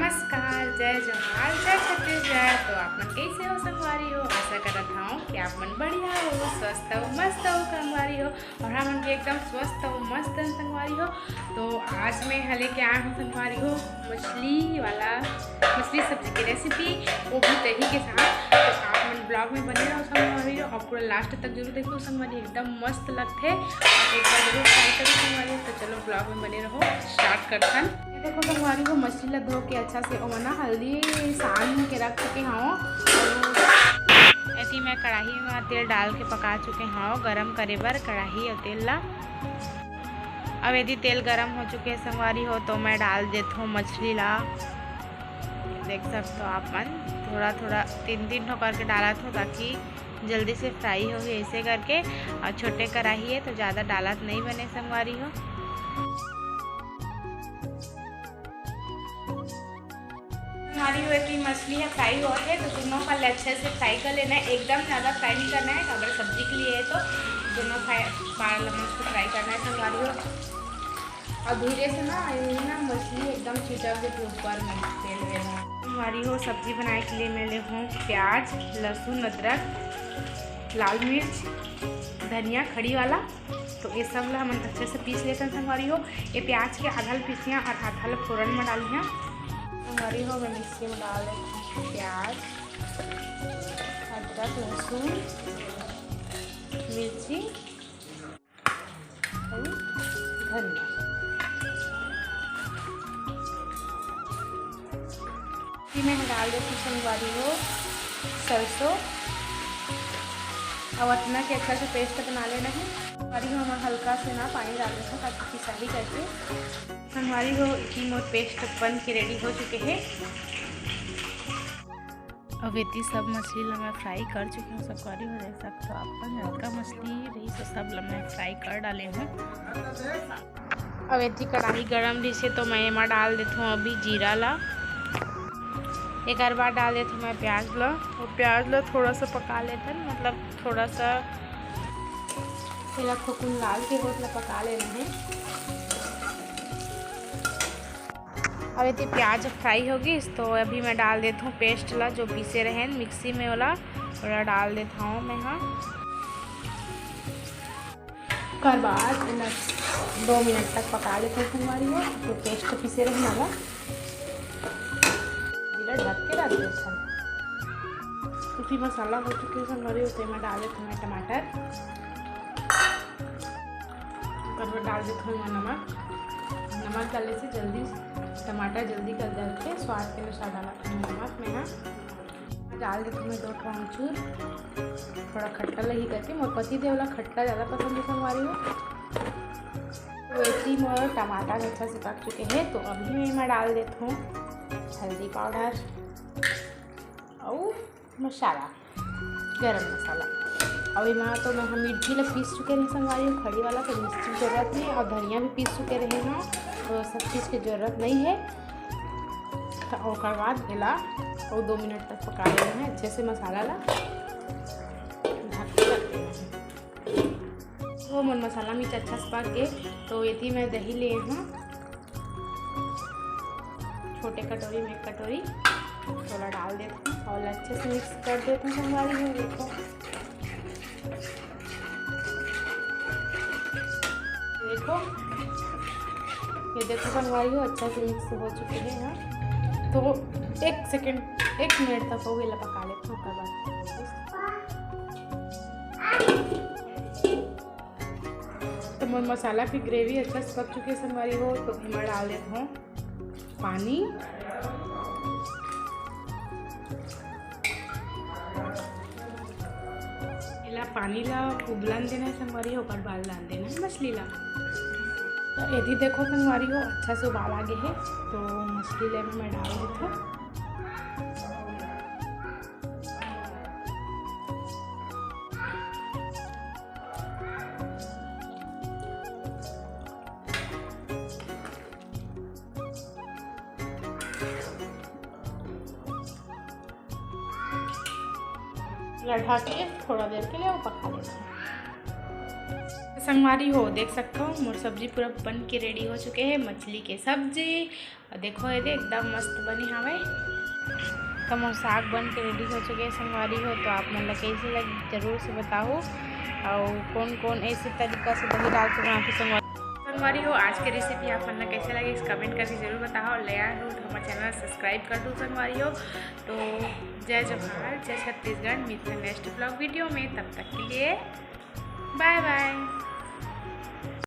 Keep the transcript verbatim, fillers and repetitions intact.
नमस्कार, जय जोहार, जय छत्तीसगढ़। तो आप मन कैसे हो संगवारी हो? आशा करत हूँ कि आप मन बढ़िया हो, स्वस्थ हो, मस्त हो संगवारी हो। और हम मन भी एकदम स्वस्थ हो, मस्त हो संगवारी हो। तो आज मैं ह लेके आए हूँ संगवारी हो मछली वाला, मछली सब्जी की रेसिपी, वो भी दही के साथ। तो आप मन ब्लॉग में बने रहो संगवारी हो और पूरा लास्ट तक जरूर देखो संगवारी, एकदम मस्त लगथे। आप एक बार जरूर ट्राई करो संगवारी हो। तो चलो ब्लॉग में बने रहो, स्टार्ट करथन। ये देखो संगवारी हो, मछली ला धो के अच्छा से ओमा ना हल्दी सान के रख चुके हव। एती मैं कढ़ाई में तेल डाल के पका चुके हव, गरम करे बर कढ़ाई और तेल ला। अब यदि तेल गरम हो चुके हे संगवारी हो, तो मैं डाल देत हूँ मछली ला। देख सकते हो आप मन, थोड़ा थोड़ा तीन तीन ठो करके डालत हूँ, ताकि जल्दी से फ्राई हो, ऐसे करके। और छोटे कढ़ाई है तो ज़्यादा डालत नहीं बने संगवारी हो। संगवारी हो कि मछली है फ्राई हो है, तो दोनों का अच्छे से फ्राई कर लेना है। एकदम ज़्यादा फ्राई नहीं करना है, अगर सब्जी के लिए है तो दोनों फ्राई, बार मस्त फ्राई करना है संगवारी हो। और धीरे से ना, ये ना मछली एकदम चिटक के ऊपर में तेल में ना। संगवारी हो, सब्जी बनाए के लिए मैं ले हूँ प्याज, लहसुन, अदरक, लाल मिर्च, धनिया खड़ी वाला। तो ये सब ला हमन अच्छे से पीस लेथन संगवारी हो। ये प्याज के आधा ल पीसिया और आधा ल फोरन में डालिया। संगवारी हो, मैं मिक्सी में डाल देथन प्याज, अदरक, लहसुन, मिर्ची और धनिया। फिर मैं डाल देथन संगवारी हो सरसों। अब अतना के अच्छा से पेस्ट बना लेना है। संगवारी हो, हम हल्का से ना पानी डाल देथन ताकि पिसाही करके। संगवारी हो, इतनी मोर पेस्ट बन के रेडी हो चुके हैं। अब एती सब मछली ला मैं फ्राई कर चुके हूँ संगवारी हो। देख सकते हो आप मन, जतका मछली रही तो सब ला मैं फ्राई कर डाले हूँ। अब एती कढ़ाई गरम रही से तो मैं एमा डाल देथूँ अभी जीरा ला। एक बार डाल देथूँ मैं प्याज ला। और प्याज ला थोड़ा सा पका लेथन, मतलब थोड़ा सा एला थोकुन लाल के होत ला पका लेना है। अब एती प्याज फ्राई हो गिस, तो अभी मैं डाल देत हूँ पेस्ट ला, जो पीसे रहेन मिक्सी में, ओला, ओला डाल देत हूँ मैं हा। ओकर बाद एला दो मिनट तक पका लेत हूँ संगवारी हो, जो पेस्ट पीसे रहेन ओला। एला ढक के रख देत हूँ। क्योंकि मसाला हो चुके संगवारी हो, तो एमा डाल देत हूँ मैं टमाटर। ओकर बाद डाल देत हूँ मैं नमक। नमक डाले से जल्दी टमाटर जल्दी गल जाथे। स्वाद के अनुसार डालत हूँ नमक मैं हा। डाल देत हूँ मैं दो ठो आमचूर, थोड़ा खट्टा लही करके। मोर पति देव ला खट्टा ज़्यादा पसंद है संगवारी हो। तो एती मोर टमाटर अच्छा से पक चुके हैं, तो अभी मैं एमा डाल देत हूँ हल्दी पाउडर अउ मसाला, गरम मसाला। अउ एमा तो मैं ह मिर्ची ला पीस चुके रहे संगवारी हो, खड़ी वाला, तो मिर्ची की जरूरत नहीं, और धनिया भी पीस चुके रहे हैं, तो सब चीज़ की जरूरत नहीं है। तो ओकर बाद एला अउ दो मिनट तक पका लेना है अच्छे से मसाला ला, ढक के रख देना है। तो मोर मसाला मिर्च अच्छा से पक गए, तो एती मैं दही ले हूँ छोटे कटोरी में एक कटोरी, थोड़ा डाल देती हूँ और अच्छे से मिक्स कर देती हूँ संगवारी हो। देखो, देखो, ये देखो संगवारी हो, अच्छा से मिक्स हो चुके हैं यहाँ। तो एक सेकेंड, एक मिनट तक हो गया पका लेते हैं, ओकर बाद तो मोर मसाला की ग्रेवी अच्छा से पक चुकी है संगवारी हो, तो एमा डाल देत हूँ पानी। एला पानी ला उबलन देना है संगवारी हो, ओकर बाद डाल देना है मछली ला। तो एती देखो संगवारी हो, अच्छा से उबाल आ गए है, तो मछली ला मैं डाल देत हूँ। ढक के थोड़ा देर के लिए पका लेना है। संगवारी हो, देख सकथो मोर सब्जी पूरा बन के ready हो चुके हे, मछली के सब्जी। अउ देखो एदे एकदम मस्त बने हवय। तो मोर साग बन के ready हो चुके हे संगवारी हो, तो आप मन ला कैसे लगी जरूर से बताओ। अउ कौन कौन ऐसे तरीका से दही डाल के बनाते संगवारी, संगवारी हो, आज के recipe आप मन ला कैसे लगे comment करके जरूर बताओ। नया हो तो हमर channel subscribe कर दो संगवारी हो। तो जय जोहार, जय छत्तीसगढ़, मिलते हैं next vlog video में, तब तक के लिए bye bye।